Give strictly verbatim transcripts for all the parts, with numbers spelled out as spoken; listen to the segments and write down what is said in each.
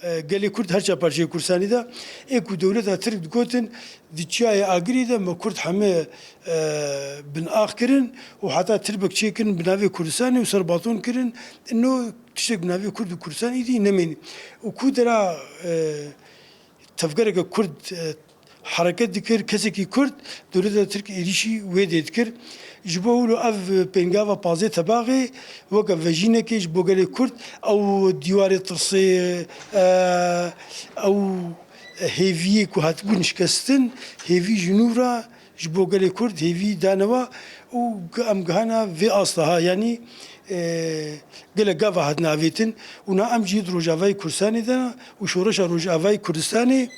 E, gelê Kurd her çar parçeyê Kurdistanê de, ê ku dewleta Tirk digotin, di Çiyayê Agirî de me Kurd heme, e, bin ax kirin û heta tirbek çêkirin bi navê Kurdistanê û serbaton kirin. Ino tiştek bi navê Kurd û Kurdistan îdî nemênî. Û ku dera, e, tevgereke Kurd, e, hereket dikir, kesekî Kurd, dewleta Tirk êrîşî wê dê dikir. Ji bo wilo ev pêngava pazdeh Tebaxê weke vejînekê ji bo gelê Kurd, ew dîwarê tirsê, e, ew hêviyê ku hatibûn şikestin, hêvî ji nû re ji bo gelê Kurd hêvî dane we û em gihana vê asta ha, yanî, e, gelek gava hatin avêtin û na em jî di Rojavayê Kurdistanê de û Şoreşa Rojavayê Kurdistanê,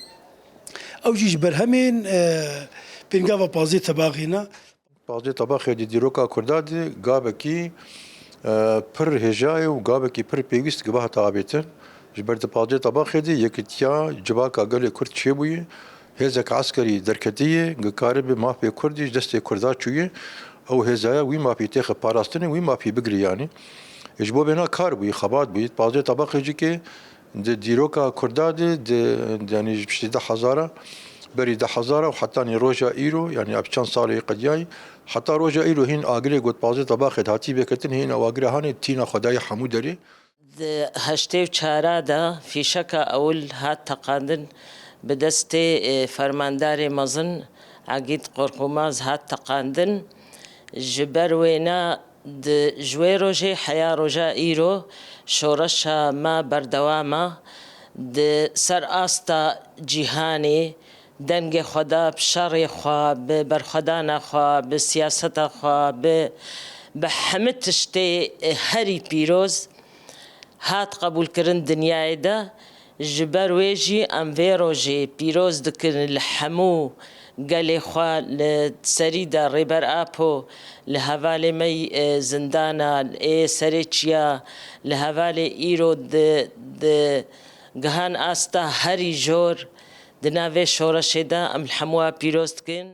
ew jî ji berhemên, e, pêngava pazdeh Tebaxê ne. Pazdeh Tebaxê di dîroka Kurda de gavekî, e, pir hêja ye û gavekî pir pêwîst giva hate avêtin. Ji ber di pazdeh Tebaxê de yekitiya civaka gelê Kurd çêbûye. Hêzek eskerî derketiye, ku karibe mafê Kurdî ji destê Kurda çûye. Ew hêzaya wî mafî têxe parastinê, wî mafî bigire yanî. Ji bo vêna kar bûye, xebat bûye. Pazdeh Tebaxê jî ke di dîroka Kurda de, di, di, yanî ji piştî deh hezara, berî deh hezara û hetanî roja îro, yanî ev çend salê qediyayî, heta roja îro hîn agirê got pazdeh Tebaxê de hatî vêketin, hîn ew agire hanê tîna xwedayê hemû derê. Di heştê û çara de fîşeka ewil hat teqandin, bi destê, e, fermandarê mezin Egîd Qorqûmaz hat teqandin. Ji ber wêne di, ji wê rojê heya roja îro şoreşa me berdewam e. Di ser asta cîhanê dengê xwe da, bi şerê xwe, bi berxwedana xwe, bi siyaseta xwe, bi, bi hemî tiştê herî pîroz hat qebûlkirin dinyayê de. Ji ber wê jî em vê rojê pîroz dikin li hemû gelê xwe, li serî de Rêber Apo li hevalê me yî, e, zindana, ê serê çiya li hevalê îro di, di gihan asta herî jor di navê şoreşê de em li hemû pîroz dikin.